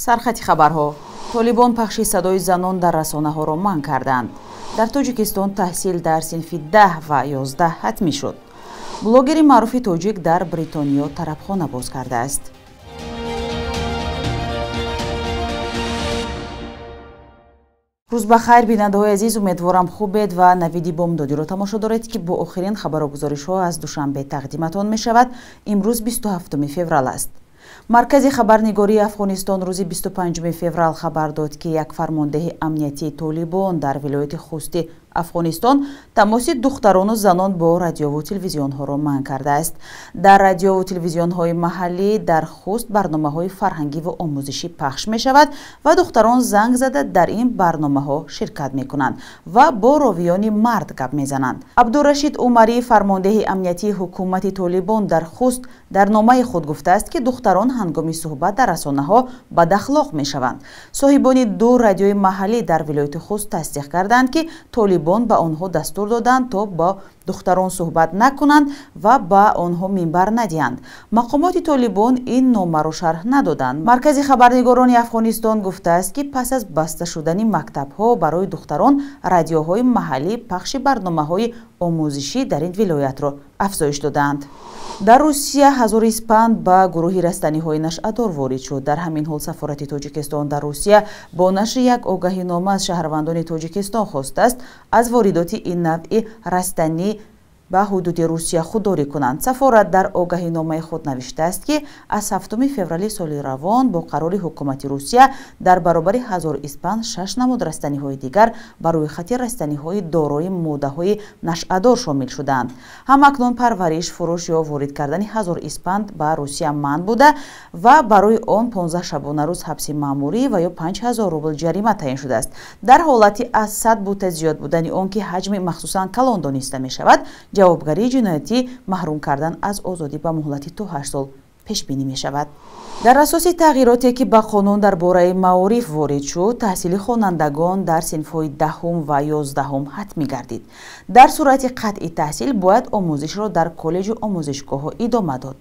Сархати хабарҳо. Толибон пахши садои занон дар расонаҳоро манъ карданд. Дар Тоҷикистон таҳсил дар синфи 10 ва 11 ҳатмӣ шуд. Блогери маъруфи тоҷик дар Бритониё тарабхона боз кардааст. Рӯз ба хайр, бинандаҳои азиз, умедворам хубед ва навиди бомдодиро тамошо доред, ки бо охирин хабару гузоришҳо аз Душанбе тақдиматон мешавад. Имрӯз 27 феврал аст. Маркази хабарнигории Афғонистон рӯзи 25 феврал хабар дод, ки як фармондеҳи амниятии Толибон дар вилояти Хусти Афғонистон тамоси духтарону занон бо радиову телевизионҳоро манъ кардааст. Дар радиову телевизионҳои маҳаллӣ дар Хуст барномаҳои фарҳангиву омӯзишӣ пахш мешавад ва духтарон занг зада дар ин барномаҳо ширкат мекунанд ва бо ровиёни мард гап мезананд. Абдурашид Умарӣ, фармондеҳи амниятии ҳукумати Толибон дар Хуст, дар номаи худ гуфтааст, ки духтарон ҳангоми суҳбат дар расонаҳо бадахлоқ мешаванд. Соҳибони ду радиои маҳаллӣ дар вилояти Хуст тасдиқ карданд, ки Толибон ба онҳо дастур доданд, то бо духтарон суҳбат накунанд ва ба онҳо минбар надиҳанд. Мақомоти Толибон ин номаро шарҳ надоданд. Маркази хабарнигорони Афғонистон гуфтааст, ки пас аз баста шудани мактабҳо барои духтарон радиоҳои маҳаллӣ пахши барномаҳои омӯзишӣ дар ин вилоятро афзоиш додаанд. Дар Русия 1000 испанд ба гурӯҳи растаниҳои нашъадор ворид шуд. Дар ҳамин ҳол сафорати Тоҷикистон дар Русия бо нашри як огаҳинома аз шаҳрвандони Тоҷикистон хостааст аз воридоти ин навъи растанӣ ба ҳудуди Русия худдорӣ кунанд. Сафорат дар огаҳиномаи худ навиштааст, ки аз 7 феврали соли равон бо қарори ҳукумати Русия дар баробари 1000 испанд 6 намуд растаниҳои дигар ба рӯйхати растаниҳои дорои моддаҳои нашъадор шомил шудаанд. Ҳамакнун парвариш, фурӯш ё ворид кардани 1000 испанд ба Русия манъ буда ва барои он 15 шабонарӯз ҳабси маъмурӣ ва ё 5000 рубл ҷарима таъин шудааст. Дар ҳолати аз 100 бута зиёд будани он, ки ҳаҷми махсусан калон дониста мешавад, ҷавобгарии ҷиноятӣ маҳрум кардан аз озодӣ ба муҳлати то 8 сол пешбинӣ мешавад. Дар асоси тағйироте, ки ба қонун дар бораи маориф ворид шуд, таҳсили хонандагон дар синфҳои 10 ва 11 ҳатмӣ гардид. Дар сурати қатъи таҳсил бояд омӯзишро дар коллеҷу омӯзишгоҳҳо идома дод.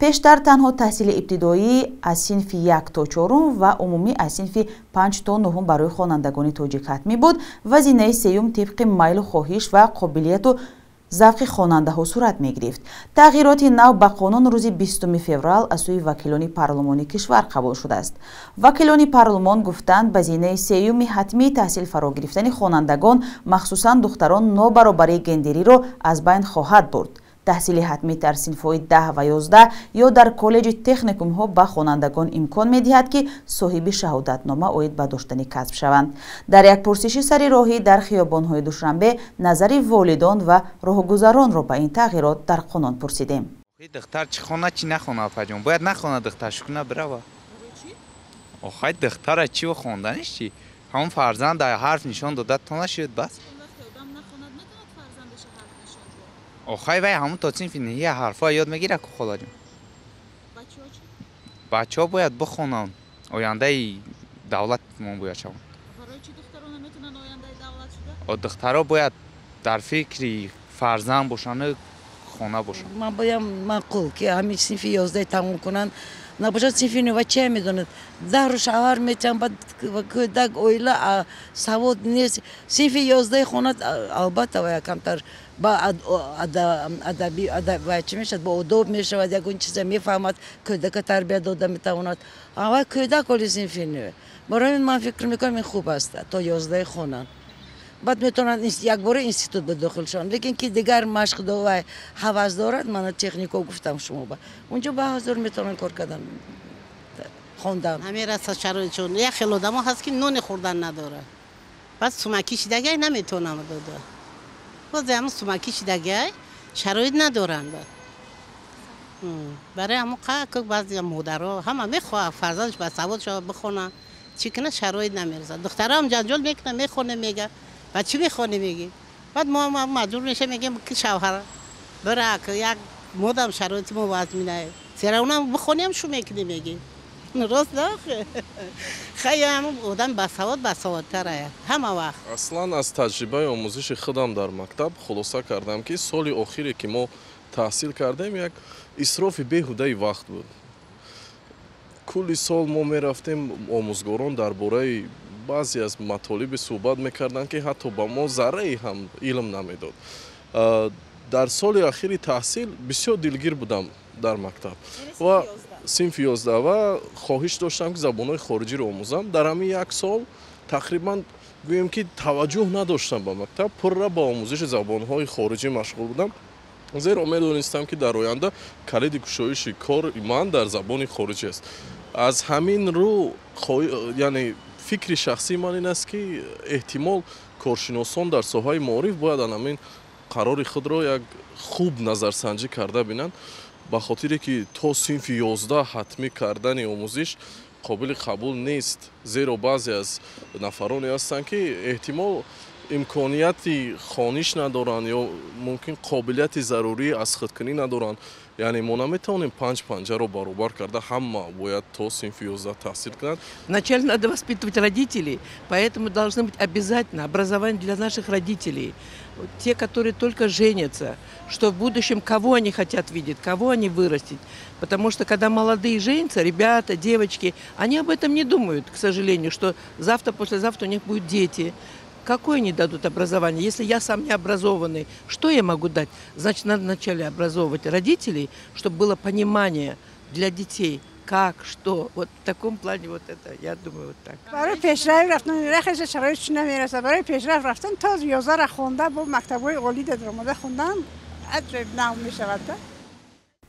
Пештар танҳо таҳсили ибтидоӣ аз синфи 1 то 4 ва умумӣ аз синфи 5 то 9 барои хонандагони тоҷик ҳатмӣ буд ва зинаи сеюм тибқи майлу хоҳиш ва қобилияту завқи хонандаҳо сурат мегирифт. Тағйироти нав ба қонун рӯзи 20 феврал аз сӯи вакилони парлумони кишвар қабул шудааст. Вакилони парлумон гуфтанд, ба зинаи сеюми ҳатмии таҳсил фаро гирифтани хонандагон, махсусан духтарон, нобаробарии гендериро аз байн хоҳад бурд. Таҳсили ҳатмӣ дар синфҳои 10 ва 11 ё дар коллеҷи техникумҳо ба хонандагон имкон медиҳад, ки соҳиби шаҳодатнома оид ба доштани касб шаванд. Дар як пурсиши сари роҳӣ дар хиёбонҳои Душанбе назари волидон ва роҳгузаронро ба ин тағйирот дар қонун пурсидем. Духтар чӣ хона, чӣ нахона, апаҷон? Бояд нахона духтар, шукна бирава. Охай духтара чӣ хонданиш чӣ? Ҳамон фарзанд ҳарф нишон дода то нашуд бас. Охай вай ҳамон то синфи ниҳия ҳарфҳо ёд мегирад ку холаҷон. Бачаҳо бояд бихонанд, ояндаи давлатмон бояд шаванд. Барои чӣ духтарон наметавонанд ояндаи давлат шуда? Духтаро бояд дар фикри фарзанд бошанд, хона бошанд. Ман боям маъқул, ки ҳамин синфи 11 тамом кунанд. Набошад синфи 9 чия медонад? 10 рӯз шавҳар метиҳанд, баъд кӯдак, оила, савод нест. Синфи 11 хонад, албатта вая камтар ба адаби вай чӣ мешавад, бо одоб мешавад, ягон чиза мефаҳмад, кӯдака тарбия дода метавонад. Вай кӯдак оли синфи 9. Барои ин ман фикр мекунам, ин хуб аст, то 11 хонанд. Баъд метавонанд якбора институт ба дохил шаванд. Лекин ки дигар машқ вай ҳавас дорад, мана технико гуфтам шумо ба унҷо ба ҳазор метавонанд кор кардан, хондан. Ҳамераса шароитшон. Як хел одамо ҳаст, ки нони хӯрдан надорад. Баъд сумакӣ шидагай наметавонам дода. Боз ҳамун сумакӣ шидагай шароит надоранд. Барои ҳамун қак баъзе модаро ҳама мехоҳад фарзандаш ба савод шавад, бихонад, чӣ кунад, шароит намерасад. Духтараам ҷанҷол мекунад, мехонад, мега. Баъд чӣ мехонӣ мегӣ? Баъд мо маҷбур мешавем, мегем ки шавҳар бирак, як модам шароити мо вазминае. Серавнам бихонем, шу мекунӣ мегӣ. Рост да? Хай ҳамун одам басавод басаводтарая ҳама вақт. Аслан аз таҷрибаи омӯзиши худам дар мактаб хулоса кардам, ки соли охире ки мо таҳсил кардем, як исрофи беҳудаи вақт буд. Кулли сол мо мерафтем, омӯзгорон дар бораи баъзе аз матолибе суҳбат мекарданд, ки ҳатто ба мо заррае ҳам илм намедод. Дар соли ахири таҳсил бисёр дилгир будам дар мактаб ва синфи 11 ва хоҳиш доштам, ки забонҳои хориҷиро омӯзам. Дар ҳамин як сол тақрибан гӯем, ки таваҷҷӯҳ надоштам ба мактаб, пурра ба омӯзиши забонҳои хориҷӣ машғул будам, зеро медонистам, ки дар оянда калиди кушоиши кори ман дар забони хориҷӣ аст. Аз ҳамин рӯ, яъне фикри шахсии ман ин аст, ки эҳтимол коршиносон дар соҳаи маориф бояд ан ҳамин қарори худро як хуб назарсанҷӣ карда бинанд, ба хотире ки то синфи 11 ҳатмӣ кардани омӯзиш қобили қабул нест, зеро баъзе аз нафароне ҳастанд, ки эҳтимол имконияти хониш надоранд ё мумкин қобилияти зарурӣ аз худкунӣ надоранд. Яъне мо наметавонем панҷ панҷаро баробар карда, ҳама бояд то синфи 11 таҳсил кунанд. Вначале надо воспитывать родителей, поэтому должно быть обязательно образование для наших родителей. Те, которые только женятся, что в будущем кого они хотят видеть, кого они вырастить. Потому что когда молодые женятся, ребята, девочки, они об этом не думают, к сожалению, что завтра, послезавтра у них будут дети. Какое они дадут образование? Если я сам не образованный, что я могу дать? Значит, надо вначале образовывать родителей, чтобы было понимание для детей, как, что. Вот в таком плане вот это, я думаю, вот так. Барои пешрафт рафтан рахш шароитш намерасад. Барои пешрафт рафтан то 11 хонда бо мактабҳои олӣ даромада хондан аҷоиб нав мешавад.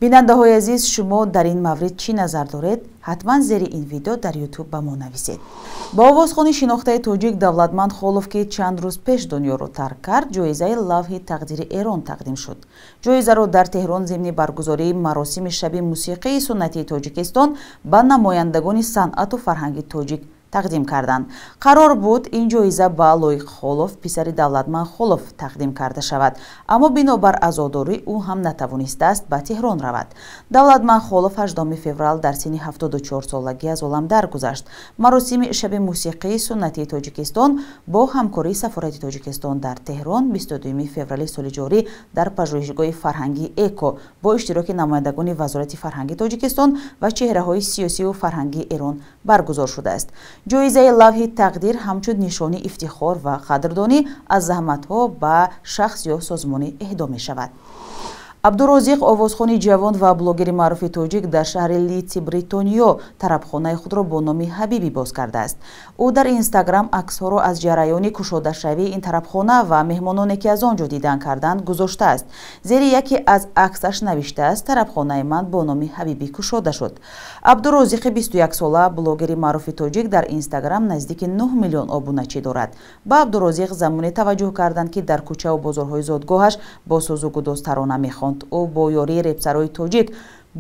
Бинандаҳои азиз, шумо дар ин маврид чӣ назар доред? Ҳатман зери ин видео дар ютуб ба мо нависед. Ба овозхони шинохтаи тоҷик Давлатманд Холов, ки чанд рӯз пеш дунёро тарк кард, ҷоизаи лавҳи тақдири Эрон тақдим шуд. Ҷоизаро дар Теҳрон зимни баргузории маросими шаби мусиқии суннатии Тоҷикистон ба намояндагони санъату фарҳанги тоҷик тақдим карданд. Қарор буд ин ҷоиза ба Лоиқ Холов, писари Давлатманд Холов, тақдим карда шавад, аммо бинобар азодорӣ ӯ ҳам натавонистааст ба Теҳрон равад. Давлатманд Холов 8 феврал дар синни 74 солагӣ аз олам даргузашт. Маросими шаби мусиқии суннатии Тоҷикистон бо ҳамкории сафорати Тоҷикистон дар Теҳрон 22 феврали соли ҷорӣ дар пажӯҳишгоҳи фарҳангии Эко бо иштироки намояндагони Вазорати фарҳанги Тоҷикистон ва чеҳраҳои сиёсиву фарҳангии Эрон баргузор шудааст. Ҷоизаи лавҳи тақдир ҳамчун нишони ифтихор ва қадрдонӣ аз заҳматҳо ба шахс ё созмонӣ эҳдо мешавад. Абдурозиқ, овозхони ҷавон ва блогери маъруфи тоҷик, дар шаҳри Литси Бритониё тарабхонаи худро бо номи Ҳабибӣ боз кардааст. Ӯ дар Инстаграм аксҳоро аз ҷараёни кушодашавии ин тарабхона ва меҳмононе, ки аз он ҷо дидан карданд, гузоштааст. Зери яке аз аксаш навиштааст: тарабхонаи ман бо номи Ҳабибӣ кушода шуд. Абдурозиқи 21сола, блогери маъруфи тоҷик, дар Инстаграм наздики 9 миллион обуначӣ дорад. Ба Абдурозиқ замоне таваҷҷӯҳ карданд, ки дар кӯчаву бозорҳои зодгоҳаш бо сӯзу гудоз тарона мехонд. Ӯ бо ёрии репсарои тоҷик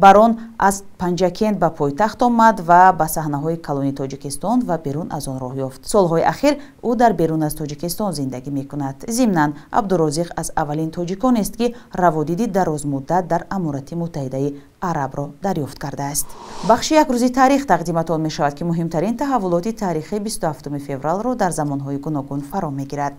Барон аз Панҷакент ба пойтахт омад ва ба саҳнаҳои калони Тоҷикистон ва берун аз он роҳ ёфт. Солҳои ахир ӯ дар берун аз Тоҷикистон зиндагӣ мекунад. Зимнан, Абдурозиқ аз аввалин тоҷиконест, ки раводиди дарозмуддат дар Аморати Муттаҳидаи Арабро дарёфт кардааст. Бахши як рӯзи таърих тақдиматон мешавад, ки муҳимтарин таҳаввулоти таърихии 27 февралро дар замонҳои гуногун фаро мегирад.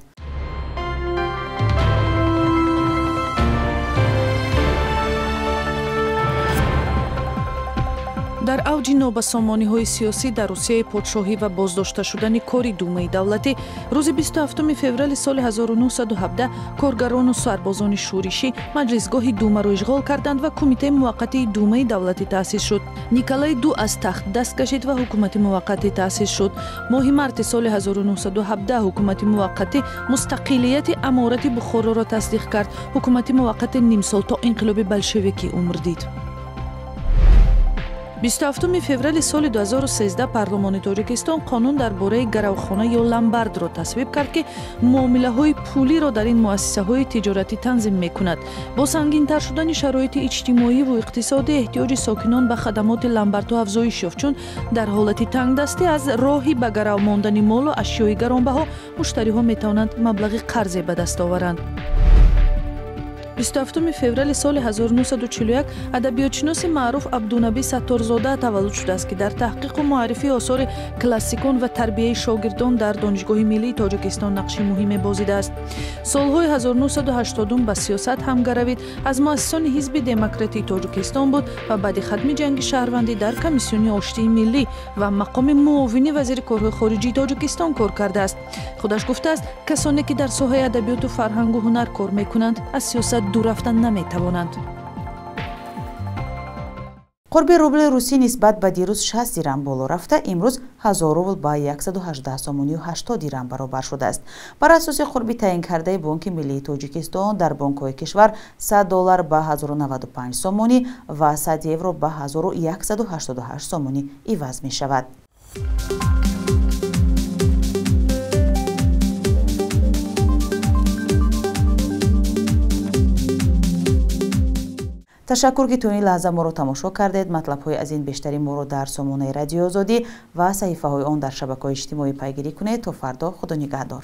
Дар авҷи нобасомониҳои сиёсӣ дар Русияи подшоҳӣ ва боздошта шудани кори Думаи давлатӣ, рӯзи 27 феврали соли 1917 коргарону сарбозони шӯришӣ маҷлисгоҳи Думаро ишғол карданд ва кумитаи муваққатии Думаи давлатӣ таъсис шуд. Николай Ду аз тахт даст кашид ва ҳукумати муваққатӣ таъсис шуд. Моҳи марти соли 1917 ҳукумати муваққатӣ мустақилияти аморати Бухороро тасдиқ кард. Ҳукумати муваққати нимсол то инқилоби болшевикӣ умр дид. 27 феврали соли 2013 парлумони Тоҷикистон қонун дар бораи гаравхона ё ламбардро тасвиб кард, ки муомилаҳои пулиро дар ин муассисаҳои тиҷоратӣ танзим мекунад. Бо сангинтар шудани шароити иҷтимоиву иқтисодӣ эҳтиёҷи сокинон ба хадамоти ламбардҳо афзоиш ёфт, чун дар ҳолати тангдастӣ аз роҳи ба гарав мондани молу ашёи гаронбаҳо муштариҳо метавонанд маблағи қарзе ба даст оваранд. 27 феврали соли 1941 адабиётшиноси маъруф Абдунаби Сатторзода таваллуд шудааст, ки дар таҳқиқу муаррифии осори классикон ва тарбияи шогирдон дар Донишгоҳи миллии Тоҷикистон нақши муҳиме бозидааст. Солҳои 1980 ба сиёсат ҳамгаравид, аз муассисони Ҳизби Демократии Тоҷикистон буд ва баъди хатми ҷанги шаҳрвандӣ дар Комиссиони оштии миллӣ ва мақоми муовини вазири корҳои хориҷии Тоҷикистон кор кардааст. Худаш гуфтааст, касоне ки дар соҳаи адабиёту фарҳангу ҳунар кор мекунанд, аз сиёсат дур рафтан наметавонанд. Қурби рубли русӣ нисбат ба дирӯз 60 дирам боло рафта, имрӯз 1000 рубл ба 118 сомонию 80 дирам баробар шудааст. Бар асоси қурби таъинкардаи Бонки миллии Тоҷикистон дар бонкҳои кишвар 100 доллар ба 1095 сомонӣ ва 100 евро ба 1188 сомонӣ иваз мешавад. Ташаккур, ки то ин лаҳза моро тамошо кардед. Матлабҳои аз ин бештари моро дар сомонаи Радиои Озодӣ ва саҳифаҳои он дар шабакаҳои иҷтимоӣ пайгирӣ кунед. То фардо, Худо нигаҳдор.